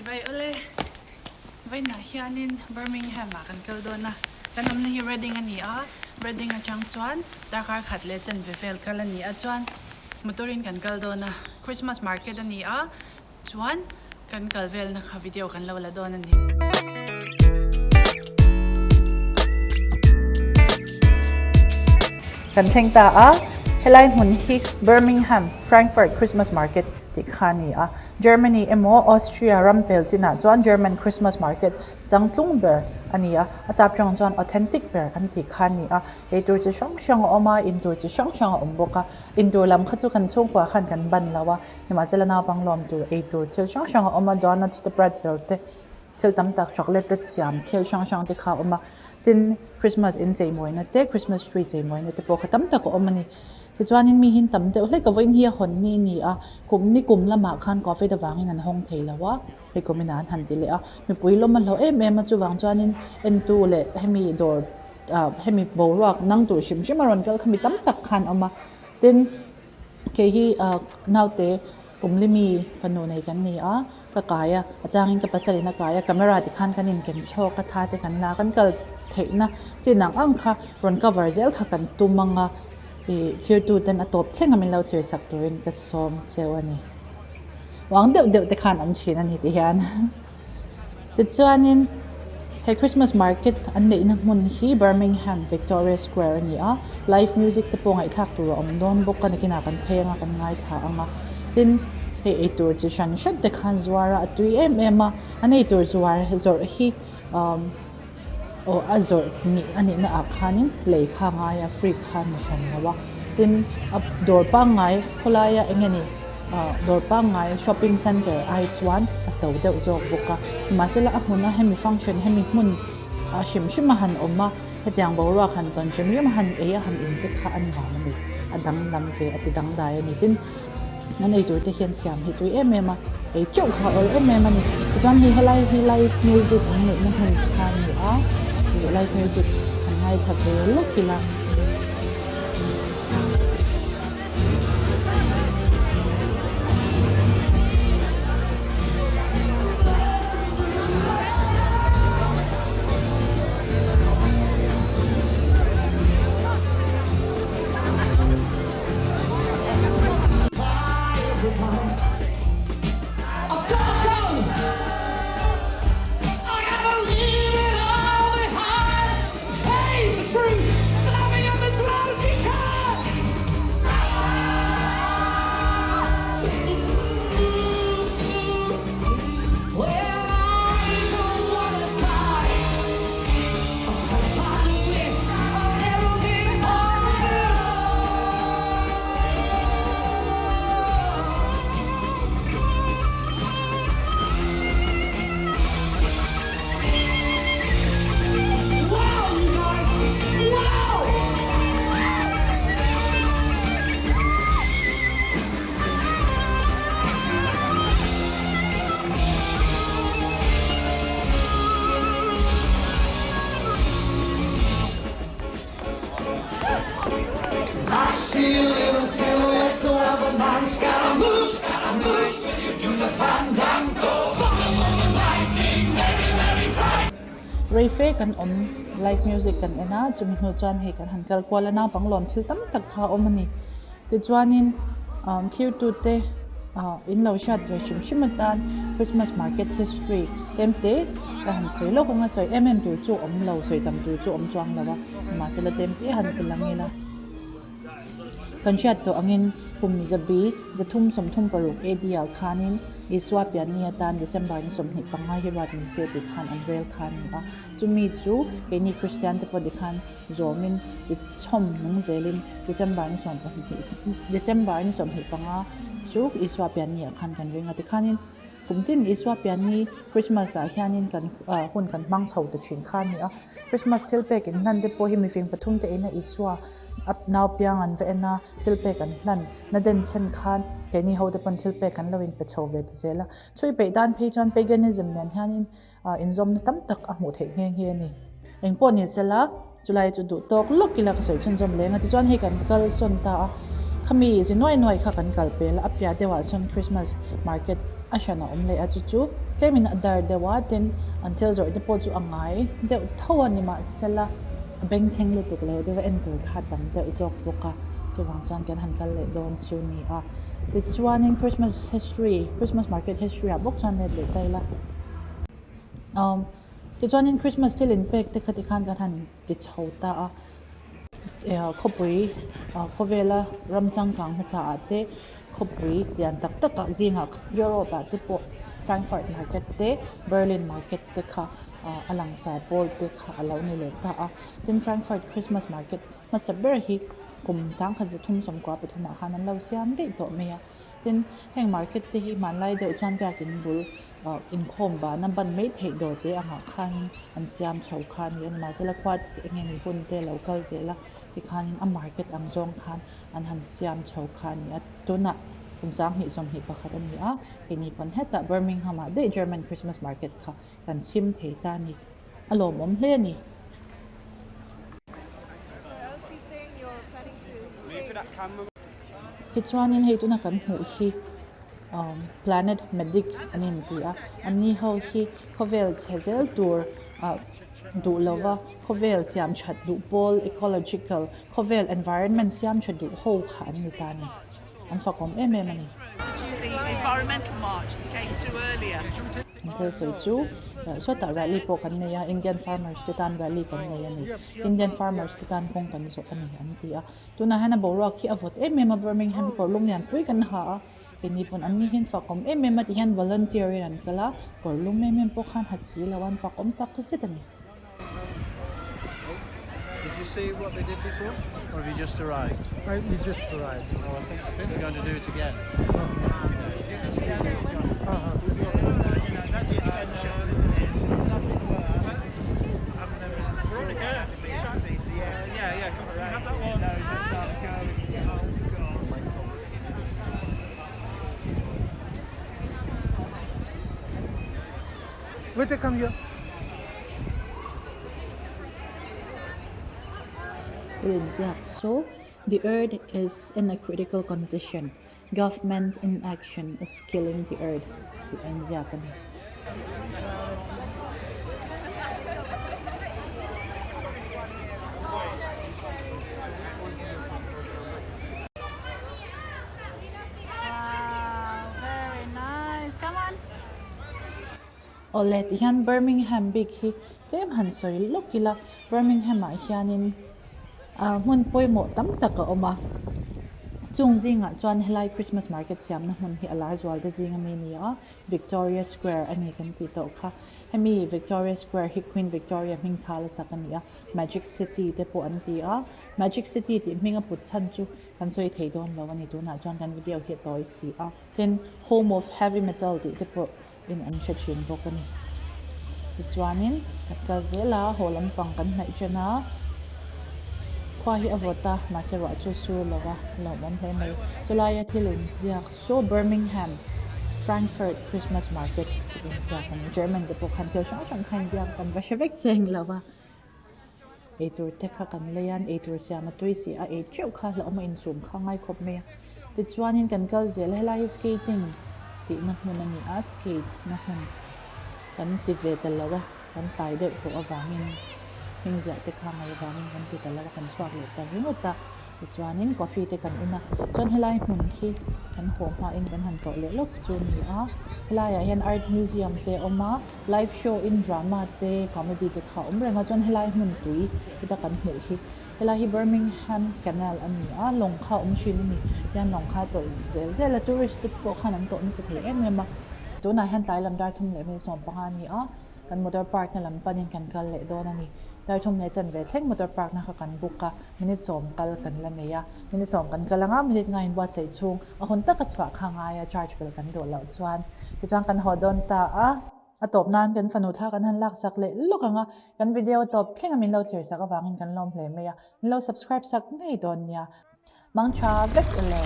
Chibai awle, vawiinah hianin Birmingham ah kan kal dawn a, kan awmna hi Reading a ni a, Reading atang chuan darkar khat leh chanve vel kal a ni a, chuan motor in kan kal dawn a, Christmas market a ni a, chuan kan kal velna kha video kan lo la dawn a ni. Kan thleng ta a, helai hmun hi Birmingham Frankfurt Christmas Market tih kha a ni a, Germany emaw Austria ram pel chinah chuan German Christmas Market changtlung ber a ni a, a chap tang chuan authentic ber an tih kha a ni a, eitur chi hrang hrang a awm a, intur chi hrang hrang a awm bawk a, intur lam kha chu kan chhungkua khan kan ban lo a. Nimahsela naupang lawm tur ei tur thil hrang hrang a awm a, donuts te pretzel te thil tam tak chocolate te siam thil hrang hrang te kha a awm a, tin Christmas in cheimawina te Christmas tree cheimawina te pawh kha tam tak a awm a ni. Tichuanin mi hin tam deuh hlek a vawiin hi a hawn ni a ni a, kum ni kum lamah khan covid avangin an hawng thei lo a, hei kum inah an han ti leh a, mipui lawm a hlauh em em a chuvang chuanin entu leh hemi dawr ah hemi boruak nang tur hrim hrim a rawn kal kha mi tam tak khan a awm a, tin. Kei hi naute pumlimi fanu nei kan ni a, ka kai a, a changin ka pasalin a kai a, camera ti khan kan inken chhawk a, thla te kan la a, kan kal theihna chin ang ang kha rawn cover zel kha kan tum ang a, ih thirtu ten a tawp thleng a min lo thlir sak turin ka sawm cheu a ni. Uang deuh deuh te khan awm thin a ni ti hian. Tichuanin he Christmas market an neihna hmun hi Birmingham Victoria Square a ni a, live music te pawh ngaihthlak tur a awm dawn bawk a, nakinah kan phei anga kan ngaithla ang a, tin hei eitur chi hran hran te khan zuar a, a tui em em a, an eitur zuar zawrh hi umm aw a zawrh nih a nihna ah khanin lei kha a ngai a free kha a ni hran lo a tin a dawr pangngai khawlaia eng nge ni ah dawr pangngai shopping center ai chuan a to deuh zawk bawk a mahsela a hmuna hemi function hemi hmun ah hrim hrim a han awm a hetiang boruak han tawn hrim hrim a han ei a han in te kha a nuam a ni a danglam ve a ti dangdai a ni tin. An ei tur te hian siam hi tui em em a, ei teuh kha a awl em em a ni. Tichuan hei helai hi live music an neihna hmun kha a ni a, ih live music an ngaithla ve lawk ila. Rei fe kan awm live music kan en a chumi hnu chuan hei kan han kal kual a naupang lawm thil tam tak kha a awm a ni tichuanin thirtute ah in lo hriat ve hrim hrim atan Christmas market history tlem te ka han sawi lawk ang a sawi em em tur chu a awm lo sawi tam tur chu a awm chuang lo a mahsela tlem te han ti lang ila kan hriat tawh angin kum zabi zathum 36 AD ah khanin Isua pianni atan December ni 25 hi ruat ni se tih khan an rel kha a ni a chumi chu keini Kristian te pawh tikhan zawmin ti chhawm nung zelin December ni 20 December ni 25 chu Isua pianni ah khan kan ring a tikhanin kum tin Isua pianni Christmas ah hianin kan hun kan hmang chho ta thin kha a ni a Christmas thil pek in hlan te pawh hi mifing pathum te ina Isua a nau piang an va en a thil pek an hlan na den chhen khan keini ho te pawn thil pek an lo in pe chho ve ta zel a chhui peih dan phei chuan paganism nen hianin inzawmna tam tak a hmuh theih nghe nghe a ni. Engpawh ni sela chulai chu duh tawk lawk ila ka sawi chhunzawm leng a tichuan hei kan kal sawn ta a khami zi nuai nuai kha kan kal pel a a piah deuhah chuan Christmas market a hran a awm leh a chu chu. Tlemin a dar deuh a, tin an thil zawrh te pawh chu a ngai deuh tho a nimahsela a bengchheng lutuk lo deuh a en tur kha a tam deuh zawk bawk a, chuvang chuan kan han kal leh dawn chu ni a. Tichuanin Christmas history, Christmas market history ah bawk chuan let leh ta ila. Umm tichuanin Christmas thil inpek te kha tikhan kan han ti chho ta a, khawpui khawvela ram changkang hmasa ah te khawpui lian tak tak ah zingah Europe ah te pawh Frankfurt market te Berlin market te kha a langsar pawl te kha a lo ni leh ta a, tin Frankfurt Christmas market hmasa ber hi kum 1933 ah khan an lo siam daih tawh mai a, tin heng market te hi hmanlai deuh chuan biakin bul ah inkhawm bana ban mai theih dawr te angah khanin an siam chho kha a ni a nimahsela khua eng nge hun te lo kal zel a tikhanin a market ang zawng khan an han siam chho kha a ni a tunah kum 2021 a ni a keini pawn hetah Birmingham ah daih German Christmas market kha kan chhim thei ta a ni a lawmawm hle a ni. Tichuanin hei tuna kan hmuh hi umm planet medic an inti a anni ho hi khawvel chhe zel tur ah duh lova khawvel siam that duh pawl ecological khawvel environment siam tha duh ho kha an ni ta a ni an fakawm em em a ni. An thil sawi chu sawtah rally pawh kan nei a Indian farmers te tan rally kan nei a ni Indian farmers te tan kawng kan zawh a ni an ti a. Tunah hian a boruak hi a vawt em em a Birmingham kawr lum lian pui kan ha a keini pawn an ni hian fakawm em em a ti hian volunteer in an kal a kawr lum em em pawh khan ha si lo a an fakawm tak zet a ni. Did you see what they did before, or have you just arrived? I, we just arrived. Oh, I think I think they're going to do it again. That's the essentials, isn't it? Nothing work. I've never CCF. Yeah, yeah, come, have that one. No, just start going. Oh, God. Wait, come here. Ziak saw the earth is in a critical condition government inaction is killing the earth tih a inziak a ni. Awle ti hian Birmingham bik hi tlem han sawi lawk ila Birmingham ah hianin ah hmun pawimawh tam tak a awm a chung zingah chuan helai Christmas market siamna hmun hi a lar zual te zing ami a ni a Victoria Square a ni kan tih tawh kha hemi Victoria Square hi Queen Victoria hming chhal a sak a ni a Magic City te pawh an ti a Magic City tih hming a put chhan chu kan sawi thei dawn lo a ni tunah chuan kan video hi a tawi si a tin Home of Heavy Metal tih te pawh. in an hre thin bawk a ni. Tichuanin kan kal zel a haw lampang kan hnaih chen a khua hi a vawt a mahse ruah chu sur lo va lawmawm hle mai. Chulaia thil inziak saw Birmingham Frankfurt Christmas market tih inziak a ni. German te pawh khan thil hrang hrang kha inziak kan va hre vek cheng lo va. Eitur te kha kan lei a eitur siam a tui si a ei teuh kha hlauhawm a insum kha ngai khawp mai a tichuanin kan kal zel a helai hi skating tihna hmun a ni a skate na hmun kan ti ve ta lo a kan tlai deuh tawh avangin hming ziah te kha ngaih avangin kan ti ta lo a kan chhuak leh ta ringawt a tichuanin coffee te kan in a chuan helai hmun khi kan haw hmain kan han tlawh leh lawk chu a ni a helaiah hian art museum te a awm a. Live show in drama te comedy te kha a awm reng a chuan helai hmun tui heta kan hmuh hi helai hi Birmingham canal a ni a lawng kha a awm thin a ni hian lawng kha a tawlh zel zel a tourist te pawh khan an tawh nasa thei em em a tunah hian tlai lam dar thum leh hmel 15 a ni a kan motor park na lam panin kan kal leh dawn a ni dar thum leh chanve thleng motor park na kha kan book a minute sawm kal kan la nei a minute sawm kan kal anga minute nga inbuatsaih chhung a hun taka chhuah kha ngai a charge bel kan duh loh chuan tichuan kan haw dawn ta a a tawp nan kan fanu thla kan han lak sak leh lawk ang a kan video tawp thleng a min lo thlir sak avangin kan lawm hle mai a min lo subscribe sak ngei dawn nia mang tha vek ule.